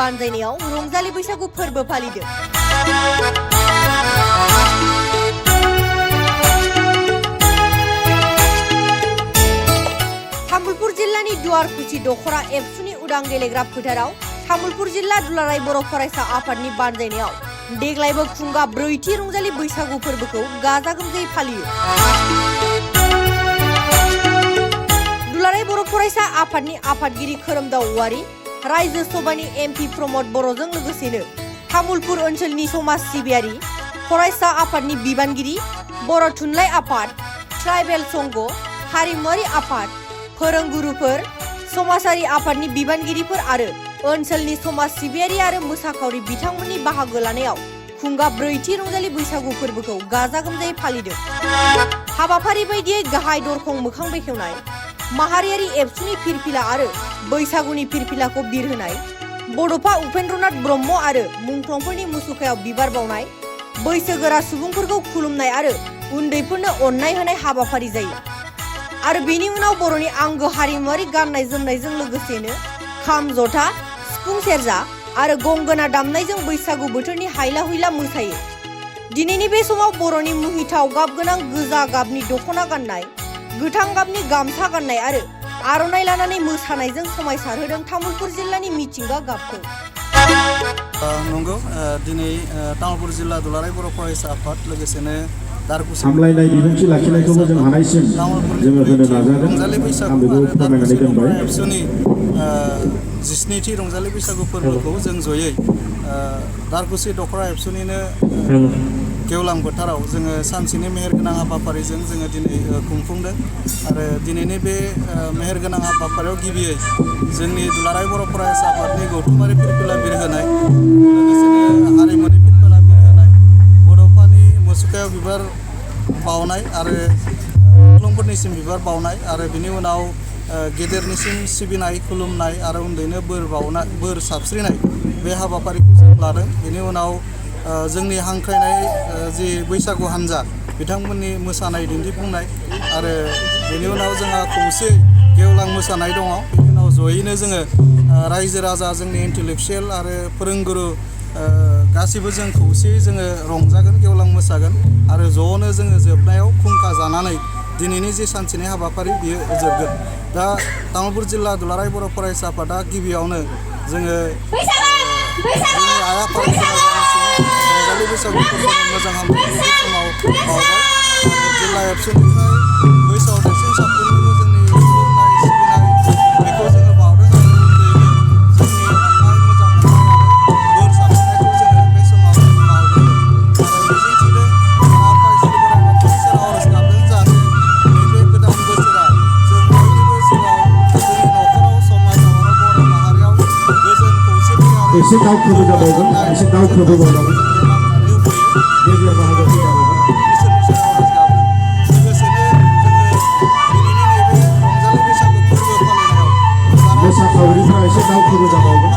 बानजायनायाव रंजालि बैसागु फोरबो फालिदों। तामुलपुर जिल्लानि दुवारकुसि दखरा एबसुनि उदां गेलेग्रा फोथाराव तामुलपुर जिल्ला दुलाराय बर' फरायसा आफादनि बानजायनायाव देग्लायबो खुंगा ब्रैथि रंजालि बैसागु फोरबोखौ गाजा गोमजायै फालियो। दुलाराय बर' फरायसा आफादनि आफादगिरि खोरोमदाव औवारी, रायजो सभानि एमपि प्रमद बर'जों लोगोसेनो तामुलपुर ओनसोलनि समाज सिबियारि, फरायसा आफादनि बिबानगिरि, बर' थुनलाइ आफाद, ट्राइबेल संघ, हारिमुआरि आफाद, फोरोंगुरुफोर, समाजारि आफादनि बिबानगिरिफोर आरो ओनसोलनि समाज सिबियारि आरो मोसाखावरि बिथांमोननि बाहागो लानायाव खुंगा ब्रैथि रंजालि बैसागु फोरबोखौ गाजा गोमजायै फालिदों। हाबाफारि बायदियै गाहाय दरखं मोखां बेखेवनाय, माहारियारि एबसुनि फिरफिला आरो बैसागुनि फिरफिलाखौ बिरहोनाय, बड'फा उपेन्द्रनाथ ब्रह्म आरो मुंख्लंफोरनि मुसुखायाव बिबार बावनाय, बैसोगोरा सुबुंफोरखौ खुलुमनाय आरो उन्दैफोरनो अननाय होनाय हाबाफारि जायो। आरो बेनि उनाव बर'नि आंगो हारिमुआरि गाननाय जोमनायजों लोगोसेनो खाम, जथा, सिफुं, सेरजा आरो गंगोना दामनायजों बैसागु बोथोरनि हायला हुइला मोसायो। दिनैनि बे समाव बर'नि मुहिथाव गाब गोनां गोजा गाबनि दख'ना गाननाय, गोथां गाबनि गामसा गाननाय आरो आर'नाइ लानानै मोसानायजों समायसारहोदों तामुलपुर जिल्लानि मिथिंगा गाबखौ। नंगौ, दिनै तामुलपुर जिल्ला दुलाराय बर' फरायसा आफाद लोगोसेनो सामलायनाय बिबुंथि लाखिनायखौबो जों हानायसिम जोङो होनो नाजागोन। रंजालि बैसागु आरो फोरमायनानै दोनबाय। एबसुनि 17थि रंजालि बैसागु फोरबोखौ जों जयै दारकुसि दखरा एबसुनिनो गेवलां फोथाराव जोङो सानसेनि मेहेरगोनां हाबाफारिजों जोङो दिनै खुंफुंदों। आरो दिनैनि बे मेहेरगोनां हाबाफारियाव गिबियै जोंनि दुलाराय बर' फरायसा आफादनि गौथुमारि फिरफिला बिरहोनाय, लोगोसेनो हारिमुनि फिरफिला बिरहोनाय, बड'फानि मुसुखायाव बिबार बावनाय आरो मुंख्लंफोरनिसिम बिबार बावनाय आरो बिनि उनाव गेदेरनिसिम सिबिनाय, खुलुमनाय आरो उन्दैनो बोर साबस्रिनाय बे हाबाफारिखौ जों लादों। बेनि उनाव जोंनि हांख्रायनाय जि बैसागु हान्जा बिथांमोननि मोसानाय दिन्थिफुंनाय आरो बेनि उनाव जोंहा खौसे गेवलां मोसानाय दङ। बेनि उनाव जयैनो जोङो रायजो राजा, जोंनि इन्टेलेक्सुयेल आरो फोरोंगुरु गासिबो जों खौसेयै जोङो रंजागोन, गेवलां मोसागोन आरो ज'नो जोङो जोबनायाव खुंखा जानानै दिनैनि जे सानसेनि हाबाफारि बियो जोबगोन। दा तामुलपुर जिल्ला दुलाराय बर' फरायसा आफादा गिबियावनो जोङो जोंनि आइ आफाफोरनि रंजालि बैसागु फोरबोनि मोजां हामलायनायखौ बे समाव बावबाय। जिल्ला एबसुनिफ्राय बैसोआव देरसिन साफ्रोमनोबो जोंनि खुलुमनाय, सिबिनाय बेखौ जोङो बावदों आरो उन्दैनो जोंनि अननाय, मोजां मोननाय आरो बोर साबस्रिनायखौ जोङो बे समाव बावदों। आरो मिजिंथिदों आफा इसोर बोराइ बाथौनि सेराव आर'ज गाबदों जाहाथे नैबे गोदान बोसोरा जों बयनिबो जिउआव, जोंनि न'खराव, समाजाव आरो बर' माहारियाव गोजोन, खौसेथि आरो एसे दावखोबो जाबावगोन, एसे दावखोबो बावनांगोन, लाबोनानै होफैयो। गेजेर बाहागोआव फैजाबावगोन। इसोरनि सेराव आर'ज गाबदों। लोगोसेनो जोङो दिनैनि नैबे रंजालि बैसागु फोरबो फालिनायाव मोसाखावरिफ्रा एसे दावखोबो जाबावगोन।